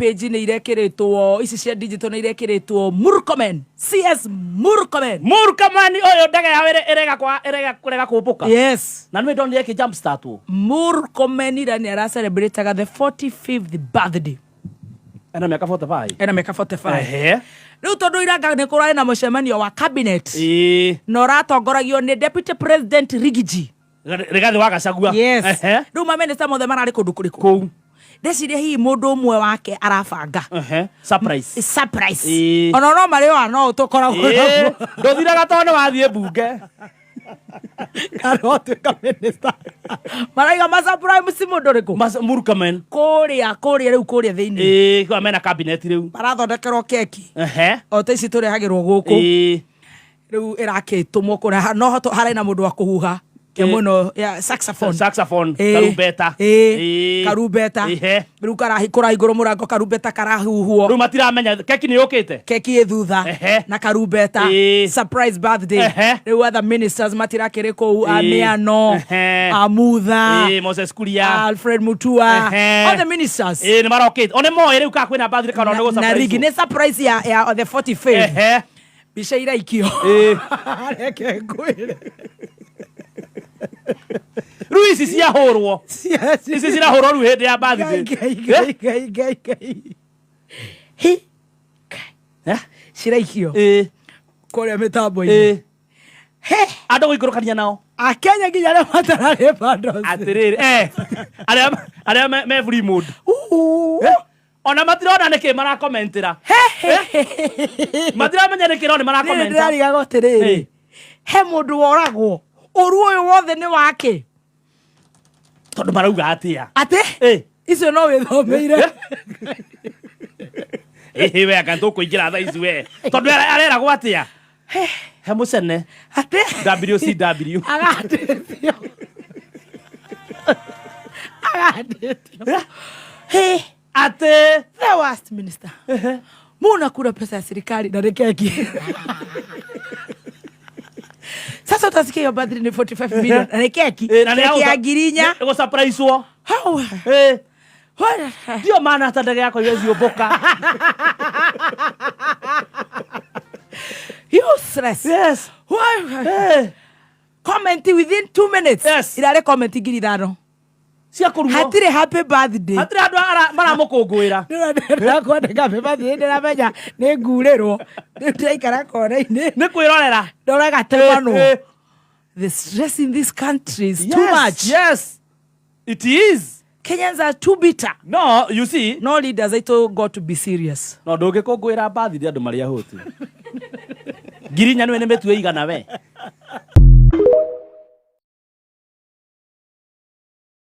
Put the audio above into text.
Page nĩ irekĩrĩtwo ici cia digital, nĩ irekĩrĩtwo Murkomen, CS Murkomen. Murkomen ũyũ ndege yao ĩrega kwa ĩrega kũrega kũmbũka. Yes. Na nĩ ndonire ĩkĩ jump start wo. Murkomen ira nĩ aracelebrataga the 45th birthday. Ena mĩaka 45. Ena mĩaka 45. Ehe. Rĩu tondũ iranga nĩ kũrarĩ na mũcemanio wa cabinet na ũratongoragio nĩ Deputy President Rigiji. Rigathi wa Gachagua. Yes. Ehe. Rĩu mamĩnĩsta mothe mararĩ kũndũ kũrĩkũ? Kũu. Ndeciria hihi mũndũ ũmwe wake arabanga Ehe. Surprise. Surprise. Ĩĩ. Ona no marĩ oa no tũkoragwo Ĩĩ. Ndũthiraga tondũ nĩ wathiĩ mbunge. Kana watuĩka minister, maraiga ma surprise si mũndũ ũrĩkũ? Murkomen. Kũrĩa rĩu kũrĩa thĩinĩ. Ĩĩ, kwa mena cabinet rĩu. Marathondekerwo keki o ta ici tũrehagĩrwo gũkũ. Rĩu ĩrakĩtũmwo kũrĩa no harĩ na mũndũ wa kũhuha nyamũ ĩno ya saxophone. Saxophone, Ĩĩ. karumbeta. Ĩĩ. Ĩĩ. Karumbeta. Rĩu kũrahingũrwo mũrango, karumbeta karahuhwo. Rĩu matiramenya keki nĩ yũkĩte. Keki ĩ thutha na karumbeta. Surprise birthday. Rĩu other ministers matirakĩrĩ kũu, a Mĩano, a Mutha, Ĩĩ, Moses Kuria, Alfred Mutua, all the ministers. Ĩĩ, nĩ marokĩte. O nĩ moĩ rĩu kana kwĩna birthday kana nĩ Na rigi gũ nĩ surprise ya the 45th. Mbica iraikio. Reke ngwĩre. Rĩu ici ciahũrwo. Ici cirahũrwo rĩu hĩndĩ ya birthday. Ngai, Ngai, Ngai, Ngai, Ngai. Hi. Ciraikio kũrĩa mĩtambo-inĩ. He. Andũ gũikũrũkania nao. Akenya nginya arĩa matararĩ bundles. Atĩrĩrĩ, arĩa me free mode. Ona matirona nĩkĩ marakomentĩra. Matiramenya nĩkĩ no nĩ marakomenta. Ndĩrarigagwo atĩrĩrĩ, he mũndũ woragwo ũru ũyũ wothe nĩ wake? Tondũ marauga atĩa? Atĩ icio no wĩthomeire. Ĩhĩ, we anga tũkũingĩra thaa ici we. Tondũ areragwo atĩa? He mũcene. Atĩ WCW. Agatĩtio, agatĩtio. He. Atĩ the worst minister, munakula pesa ya serikali na nĩ keki. Sasa utasikia hiyo birthday ni 45 million na nĩ keki. Ĩ, na nĩ Keki ya 4,000. Nĩ gũ-surprise-wo. Hau. Ndio maana hata ndege yakwa iwezi ũmbũka. Useless. Yes. Comment within 2 minutes. Yes. Irarĩ comment 5,000. Cia kũrumwo. Hatirĩ happy birthday. Hatirĩ andũ maramũkũngũĩra. Ndĩrenda kwandĩka happy birthday, ndĩramenya nĩ ngurĩrwo. Rĩu ndĩraikara kona-inĩ. Nĩ kwĩrorera. Ndore gatemanwo. The stress in this country is too much. Yes, it is. Kenyans are too bitter. No, you see. No leaders aitũ got to be serious. No ndũngĩkũngũĩra birthday andũ marĩ ahũtu. 4,000 nĩwe nĩ mĩtu ĩigana we.